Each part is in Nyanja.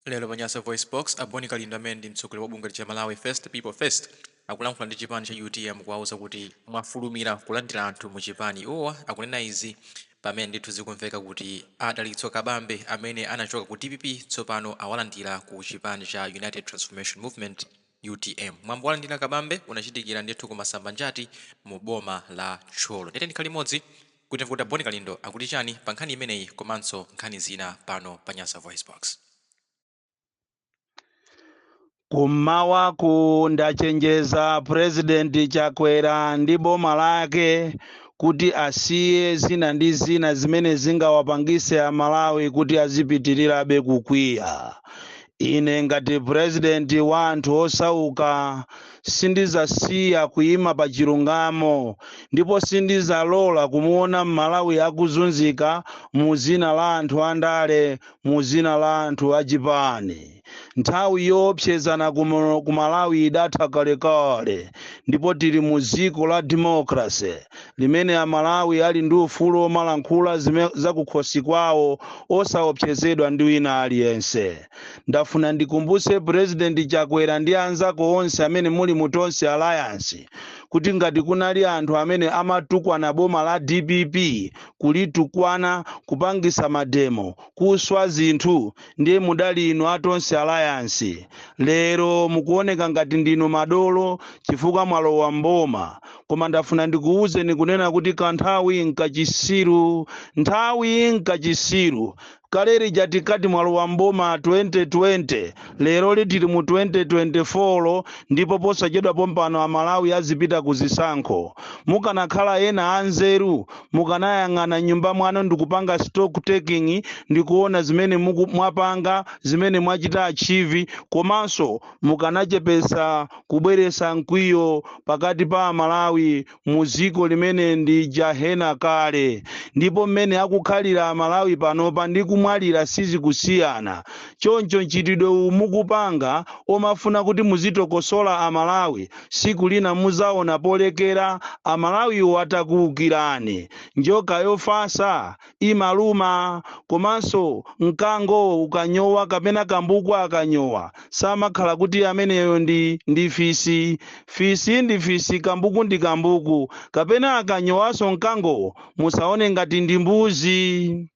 Lero pa Nyasa VoiceBox, a Bon Kalindo amene ndi mtsogoleri wa bungwe la Malawi First People First akulankhula ndi chipani cha UTM kuwauza kuti mwafulumira kulandira anthu mu chipani. Iwowa akunena izi pamene ndithu zikumveka kuti a Dalitso Kabambe amene anachoka ku DPP tsopano awalandira ku chipani cha United Transformation Movement, UTM. Mwambo wolandira Kabambe unachitikira ndithu ku Masambanjati mu boma la Thyolo. Tiyeni tikhale limodzi kuti timve kuti a Bon Kalindo akuti chani pa nkhani imeneyi komanso nkhani zina pano pa Nyasa VoiceBox. Kummawaku ndachenjeza Purezidenti Chakwera ndi boma lake kuti asiye zina ndi zina zimene zingawapangise Amalawi kuti azipitirirabe kukwiya. Ine ngati purezidenti wa anthu osauka sindizasiya kuyima pa chilungamo ndipo sindizalola kumuona Mmalawi akuzunzika mu zina la anthu andale, mu zina la anthu achipani. Nthawi yoopsezana ku Malawi idatha kalekale ndipo tili mu dziko la democracy limene Amalawi ali ndi ufulu omalankhula zakukhosi kwawo osaopsezedwa ndi wina aliyense. Ndafuna ndikumbutse Purezidenti Chakwera ndi anzako onse amene muli mu Tonse Alliance kuti ngati kunali anthu amene amatukwana boma la DPP, kulitukwana, kupangisa mademo, kuswa zinthu, ndiye mudali inu a Tonse Alliance. Lero mukuoneka ngati ndinu madolo chifukwa mwalowa mboma, koma ndafuna ndikuwuzeni kunena kuti kanthawi nkachisiru, nthawi nkachisiru. Kale lija tikati mwalowa mboma 2020, lero tili mu 2024 ndipo posachedwa pompano Amalawi azipita ku zisankho. Mukanakhala ena anzeru, mukanayang'ana nyumba mwanu ndikupanga stock taking ndikuona zimene mwapanga, zimene mwachita achieve, komanso mukanachepesa kubweresa mkwiyo pakati pa Amalawi mu dziko limene ndi jahena kale. Ndipo mmene akukhalira Amalawi panopa ndi kumwalira sizikusiyana. Choncho mchitidwe uwu mukupanga omafuna kuti muzitokosola Amalawi, siku lina muzaona polekera Amalawiwo atakuwukirani. Njoka yofasa imaluma, komanso mkango ukanyowa kapena kambuku akanyowa samakhala kuti ameneyo ndi fisi. Fisi ndi fisi, kambuku ndi kambuku. Kapena akanyowanso mkangowo musaone ngati ndi mbuzi.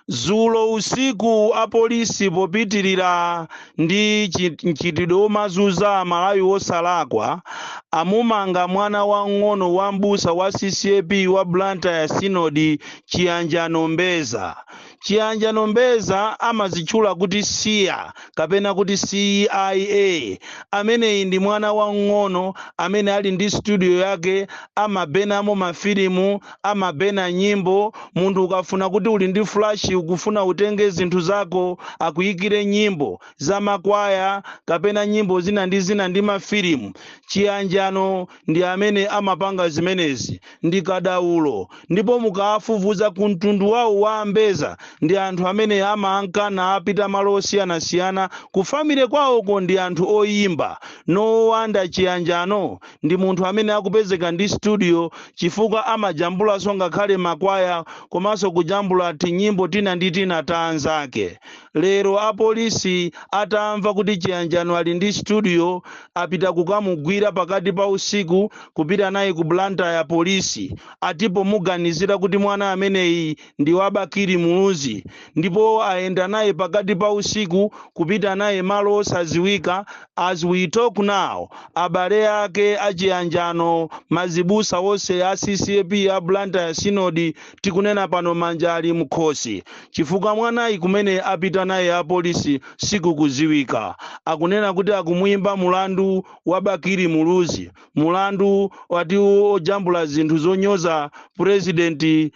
Zulo usiku apolisi popitirira ndi mchitidwe womazuza Amalawi wosalakwa amumanga mwana wang'ono wa m'busa wa CCAP wa Blantyre Synod, Chiyanjano Mbeza. Chiyanjano Mbeza amazitchula kuti Siya kapena kuti CIA. Ameneyi ndi mwana wang'ono amene ali ndi studio yake, amabenamo mafilimu, amabena nyimbo. Munthu ukafuna kuti uli ndi flash, ukufuna utenge zinthu zako akuyikire nyimbo za makwaya kapena nyimbo zina ndi zina ndi mafilimu, Chiyanjano ndi amene amapanga zimenezi, ndi kadaulo. Ndipo mukafufuza ku mtundu wawo wa Ambeza, ndi anthu amene amankana apita malo osiyanasiyana ku family kwawoko, ndi anthu oyimba. No wonder Chiyanjano ndi munthu amene akupezeka ndi studio, chifukwa amajambulanso ngakhale makwaya komanso kujambula tinyimbo tina ndi tina ta anzake. Lero apolisi atamva kuti Chiyanjano ali ndi studio, apita kukamugwira pakati pa usiku, kupita naye ku Blantyre polisi, atipo muganizira kuti mwana ameneyi ndi wa Bakili Muluzi. Ndipo ayenda naye pakati pa usiku kupita naye malo osaziwika. As we talk now, abale ake achiyanjano, mazibusa onse a CCAP a Blantyre Synod, tikunena pano manja ali mkhosi, chifukwa mwanayi kumene apita naye apolisi sikukuziwika. Akunena kuti akumuyimba mulandu wa Bakili Muluzi, mulandu wati ojambula zinthu zonyoza Purezidenti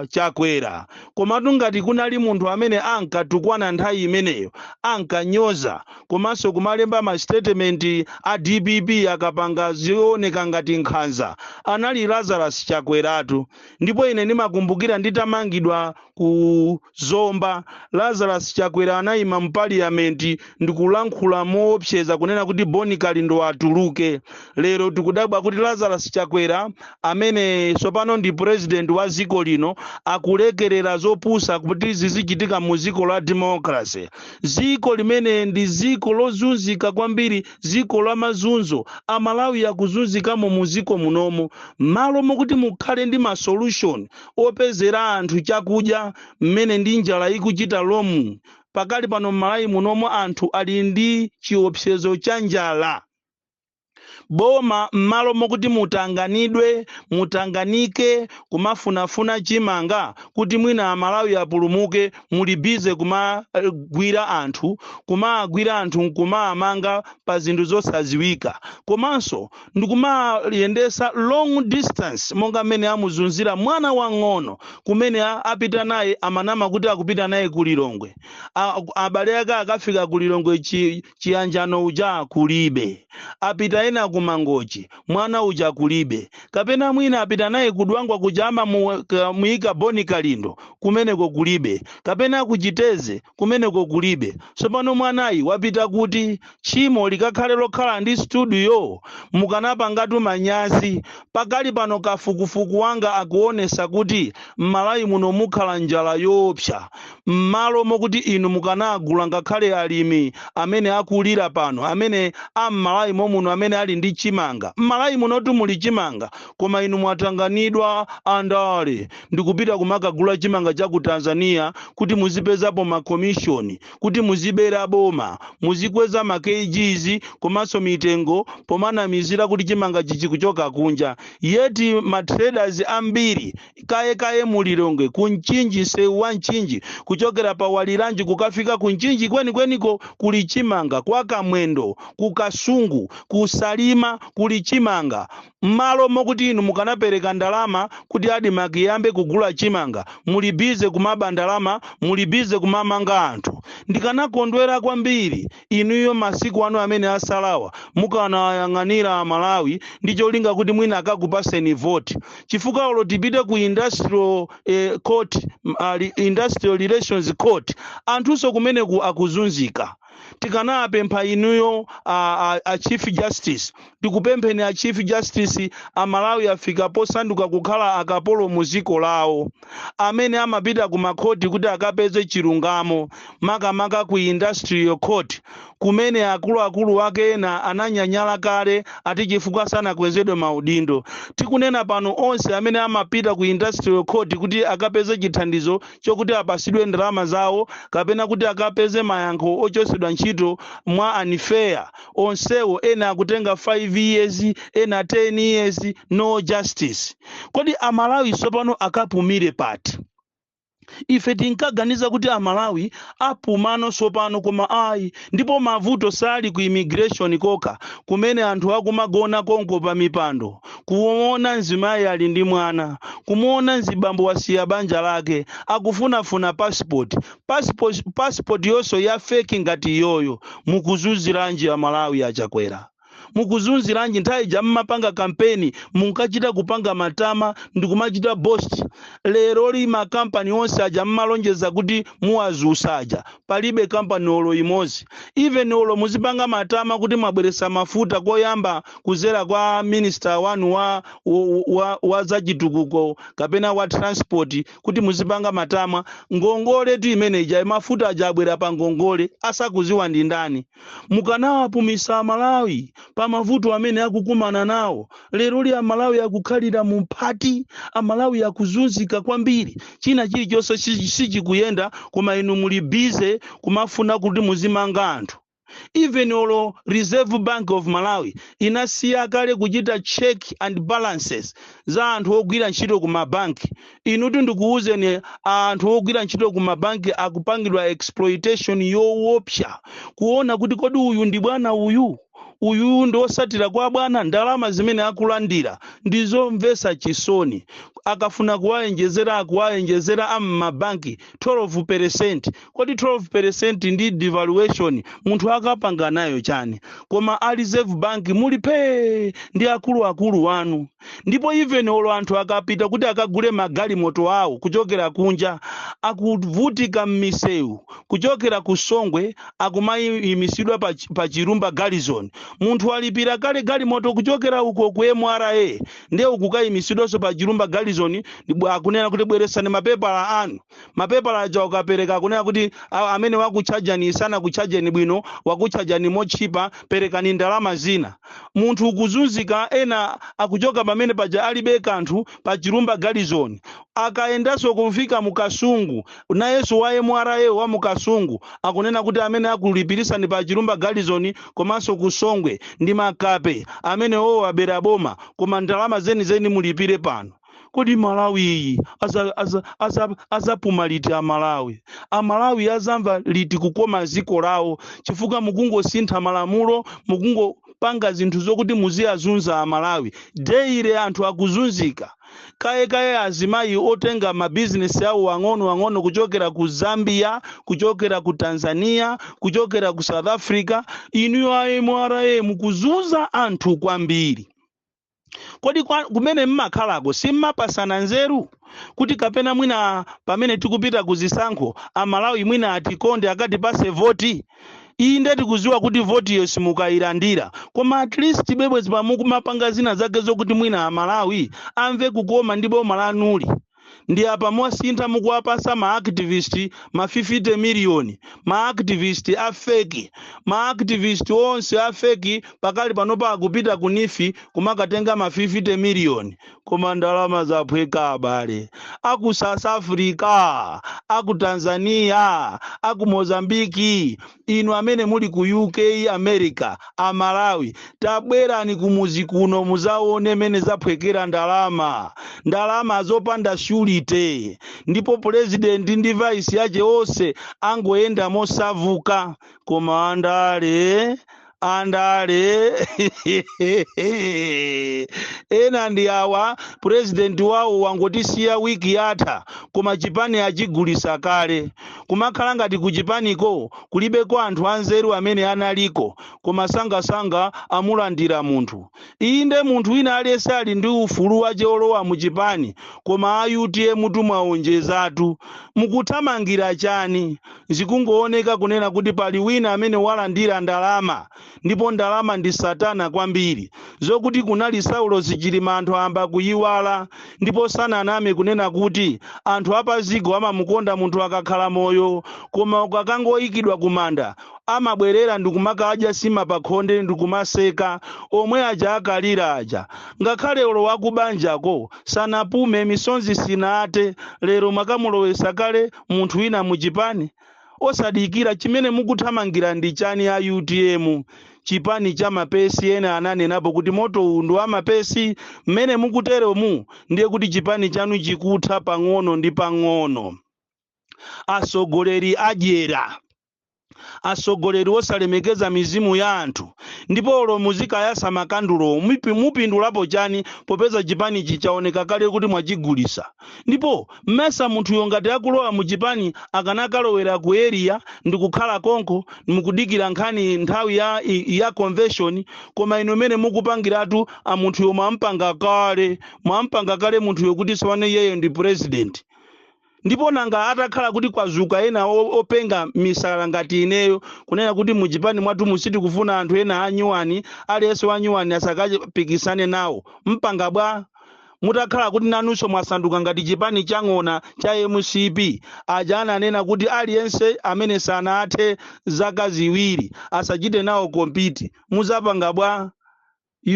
Chakwera. Komatu ngati kunali munthu amene ankatukwana nthawi imeneyo, ankanyoza komanso kumalemba ma statement a DPP akapanga zioneka ngati nkhanza, anali Lazarus Chakweratu. Ndipo ine ndimakumbukira nditamangidwa ku Zomba, Lazarus Lazarus Chakwera anayima mu parliament ndikulankhula moopseza kunena kuti Boni Kalindo atuluke. Lero tikudabwa kuti Lazarus Chakwera, amene tsopano ndi president wa dziko lino, akulekerera zopusa kuti zizichitika mu dziko la democracy, dziko limene ndi dziko lozunzika kwambiri, dziko la mazunzo. Amalawi akuzunzikamo mu dziko munomo. Malo mokuti mukhale ndi ma solution opezera anthu chakudya mmene ndi njala ikuchita lomu pakali pano m'Malawi munomo, anthu ali ndi chiopsezo cha njala. Boma, m'malo mokuti mutanganidwe, mutanganike kumafunafuna chimanga kuti mwina Amalawi apulumuke, muli busy kumagwira anthu, kumagwira anthu nkumamanga pa zinthu zosaziwika, komanso ndikumayendesa long distance monga mmene amuzunzira mwana wang'ono kumene apita naye. Amanama kuti akupita naye ku Lilongwe. Abale ake akafika ku Lilongwe, chiyanjano uja kulibe. Apita ena ku Mangochi, mwana uja kulibe. Kapena mwina apita naye kudwangwa kuja amamuyika Boni Kalindo, kumeneko kulibe. Kapena kuchiteze, kumeneko kulibe. Tsopano mwanayi wapita kuti? Tchimo likakhale lokhala ndi studio, mukanapangatu manyazi. Pakali pano kafukufuku wanga akuonesa kuti m'Malawi muno mukhala njala yoopsa. M'malo mokuti inu mukanagula ngakhale alimi amene akulira pano, amene am'Malawi momuno amene ali ndi chimanga, m'Malawi munotu muli chimanga, koma inu mwatanganidwa andale ndikupita kumakagula chimanga cha ku Tanzania kuti muzipezapo ma commission, kuti muzibera boma, muzikweza ma kgs komanso mitengo pomanamizira kuti chimanga chichikuchoka kunja. Yet ma traders ambiri kaye mulilongwe, ku Mchinji, msewu wa Mchinji kuchokera pa Waliranji kukafika ku Mchinji kwenikweniko kuli chimanga, kwa Kamwendo, ku Kasungu, ku Salima kuli chimanga. M'malo mokuti inu mukanapereka ndalama kuti ADMARC iyambe kugula chimanga, muli busy kumaba ndalama, muli busy kumamanga anthu. Ndikanakondwera kwambiri inuyo masiku anu amene asalawa mukanayang'anira Amalawi ndi cholinga kuti mwina akakupaseni voti, chifukwa olo tipite ku industrial court, industrial relations court, anthunso kumeneku akuzunzika. Tikanapempha inuyo a Chief Justice, tikupempheni a Chief Justice, Amalawi afika posanduka kukhala akapolo mu dziko lawo. Amene amapita ku makhoti kuti akapeze chilungamo, makamaka ku industrial court kumene akuluakulu ake ena ananyanyala kale ati chifukwa sanakwezedwe maudindo. Tikunena pano, onse amene amapita ku industrial court kuti akapeze chithandizo chokuti apasidwe ndalama zawo kapena kuti akapeze mayankho ochosedwa ntchito mwa unfair, onsewo ena akutenga 5 years, ena 10 years, no justice. Kodi Amalawi tsopano akapumire pati? Ife tinkaganiza kuti Amalawi apumano tsopano, koma ayi. Ndipo mavuto sali ku immigration kokha, kumene anthu akumagona konko pa mipando, kuona mzimayi ali ndi mwana, kumuona mzibambo wasiya banja lake akufunafuna passport, passport yonso ya fake ngati iyoyo. Mukuzunziranji Amalawi, Achakwera? Mukuzunziranji? Nthawi ija mmapanga kampeni munkachita kupanga matama ndikumachita boast. Lero li makampani onse aja mmalonjeza kuti muwazusa aja, palibe kampani olo imodzi. Even olo muzipanga matama kuti mwabweresa mafuta koyamba kuzera kwa minister wanu wa zachitukuko kapena wa transport, kuti muzipanga matama, ngongole tu imene ija. Mafuta aja abwera pa ngongole, asakuziwa ndi ndani? Mukanawapumisa Amalawi pa mavuto amene akukumana nawo lero li. Amalawi akukhalira mu mphati, Amalawi akuzunzika kwambiri, china chilichonse sichikuyenda, koma inu muli busy kumafuna kuti muzimanga anthu. Even olo Reserve Bank of Malawi inasiya kale kuchita check and balances za anthu ogwira ntchito ku mabanki. Inutu ndikuwuzeni, anthu ogwira ntchito ku mabanki akupangidwa exploitation yoopsa, kuona kuti kodi uyu ndi bwana, uyu uyu ndi osatira kwa bwana. Ndalama zimene akulandira ndizomvetsa chisoni. Akafuna kuwayenjezera, akuwayenjezera am'mabanki 12%. Kodi 12% ndi devaluation, munthu akapanga nayo chani? Koma a Reserve Bank muli pee ndi akuluakulu wanu. Ndipo even olo anthu akapita kuti akagule magalimoto awo kuchokera kunja, akuvutika m'misewu. Kuchokera ku Songwe akumayimisidwa pa Chirumba Garrison. Munthu alipira kale galimoto kuchokera uko ku MRA, ndiye ukukayimisidwanso pa Chirumba Garrison. Akunena kuti bweresani mapepala anu. Mapepala aja ukapereka, akunena kuti amene wakutchajani sana kutchajani bwino, wakutchajani mochipa, perekani ndalama zina. Munthu ukuzunzika. Ena akuchoka pamene paja alibe kanthu pa Chirumba Garrison. Akayendanso kumfika Mukasungu, nayenso wa MRA wa Mukasungu akunena kuti amene akulipirisani pa Chirumba Garrison komanso Kusongwe ndi makape amene owo abera boma, koma ndalama zenizeni mulipire pano. Kodi Malawi iyi azapuma liti? Amalawi, Amalawi azamva liti kukoma ziko lawo? Chifukwa mukungosintha malamulo, mukungopanga zinthu zokuti muziyazunza Amalawi daily. Anthu akuzunzika kayekaye, azimayi otenga mabizinesi awo ang'ono ang'ono kuchokera ku Zambia, kuchokera ku Tanzania, kuchokera ku South Africa. Inuyo a MRA mukuzunza anthu kwambiri. Kodi kumene mmakhalako simmapasana nzeru kuti kapena mwina pamene tikupita kuzisankho Amalawi mwina atikonde, akatipase voti? Inde, tikuziwa kuti votiyo simukayilandira, koma at least bwebwezi pamukumapanga zina zake zokuti mwina Amalawi amve kukoma ndi boma lanuli. Ndi apa mwasintha, mukuwapasa ma activist ma 50 miliyoni, ma activist a fake. Ma activist onse a fake pakali panopa akupita ku NEEF kumakatenga ma 50 miliyoni. Koma ndalama zaphweka, abale aku South Africa, aku Tanzania, aku Mozambiki, inu amene muli ku UK, America, Amalawi tabwerani kumuzi kuno muzaone mene zaphwekera ndalama, ndalama zopanda surety. Ndipo president ndi vice yace onse angoyenda mosavuka. Koma andale, andale ena ndi awa. Purezidenti wawo wangotisiya wiki yatha, koma chipani achigulisa kale. Kumakhala ngati kuchipaniko kulibeko anthu anzeru amene analiko, koma sangasanga amulandira munthu. Inde, munthu wina aliyense ali ndi ufulu wace olowa muchipani, koma a UTM tumwaonjezatu. Mukuthamangira chani? Zikungooneka kunena kuti pali wina amene walandira ndalama, ndipo ndalama ndi satana kwambiri. Zokuti kunali Saulo Chilima, anthu amba kuyiwala. Ndipo sananame kunena kuti anthu apazigo amamukonda munthu akakhala moyo, koma ukakangoyikidwa kumanda amabwerera ndikumakadya sima pakhonde ndikumaseka omwe aja akalira aja. Ngakhale olo wakubanjako sanapume, misonzi sinate. Lero mwakamulowesa kale munthu wina muchipani osadikira. Chimene mukuthamangira ndi chani a UTM, chipani cha mapesi? Ena ananenapo kuti moto uwu ndi wa mapesi. Mmene mukuteremu ndiye kuti chipani chanu chikutha pang'ono ndi pang'ono. Asogoleri adyera, asogoleri osalemekeza mizimu ya anthu. Ndipo olo muzikayasa makandulo, mupindulapo chani popeza chipanichi chaoneka kale kuti mwachigulisa? Ndipo mmesa munthuyo ngati akulowa muchipani akanakalowera ku area ndikukhala konko, mukudikira nkhani nthawi ya convention. Koma inu imene mukupangiratu, a munthuyo mwampanga kale, mwampanga kale munthuyo kuti tsopano iyeyo ndi president. Ndipo nanga atakhala kuti kwazuka ena openga misala ngati ineyo, kunena kuti muchipani mwathu musitikufuna anthu ena anyuwani, aliyense wanyuwani asakapikisane nawo, mpanga bwa? Mutakhala kuti nanunso mwasanduka ngati chipani chang'ona cha MCP aja ananena kuti aliyense amene sanathe zaka 2 asachite nawo compete, muzapanga bwa?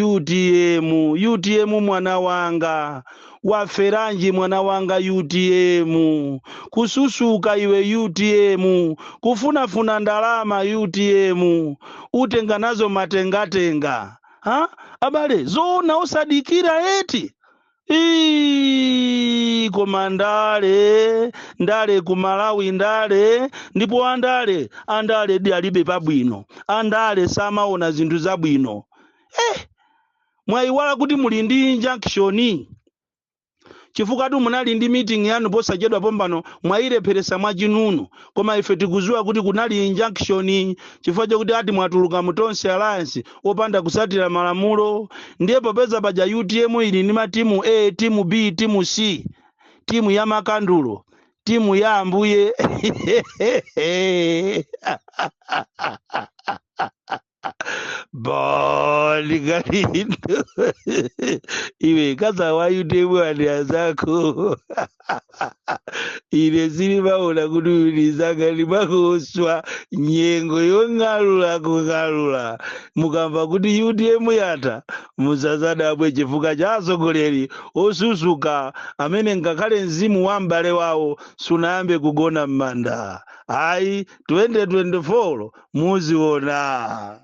UTM, UTM, mwana wanga waferanji? Mwana wanga UTM, kususuka iwe UTM, kufunafuna ndalama UTM, utenga nazo matengatenga. Ha, abale, zoona osadikira eti? Ii, koma ndale, ndale ku Malawi, ndale. Ndipo andale, andale di alibe pabwino. Andale samaona zinthu zabwino. Mwayiwala kuti muli ndi injunction. Chifukwa tu munali ndi meeting yanu posachedwa pompano, mwayilepheresa mwachinunu, koma ife tikuziwa kuti kunali injunction, chifukwa chokuti ati mwatuluka mu Tonse Alliance opanda kusatira malamulo. Ndiye popeza paja UTM ili ndi matimu A, timu B, timu C, timu ya makandulo, timu ya ambuye. Bon Kalindo, iwe kaza wa UTM andi azako, ine silimaona kuti ulizanga limakoswa nyengo yong'alula kung'alula. Mukamva kuti UTM yatha, musazadabwe, chifukwa cha atsogoleri osusuka amene ngakhale mzimu wa m'bale wawo sunayambe kugona m'manda ayi. 2024 muziona.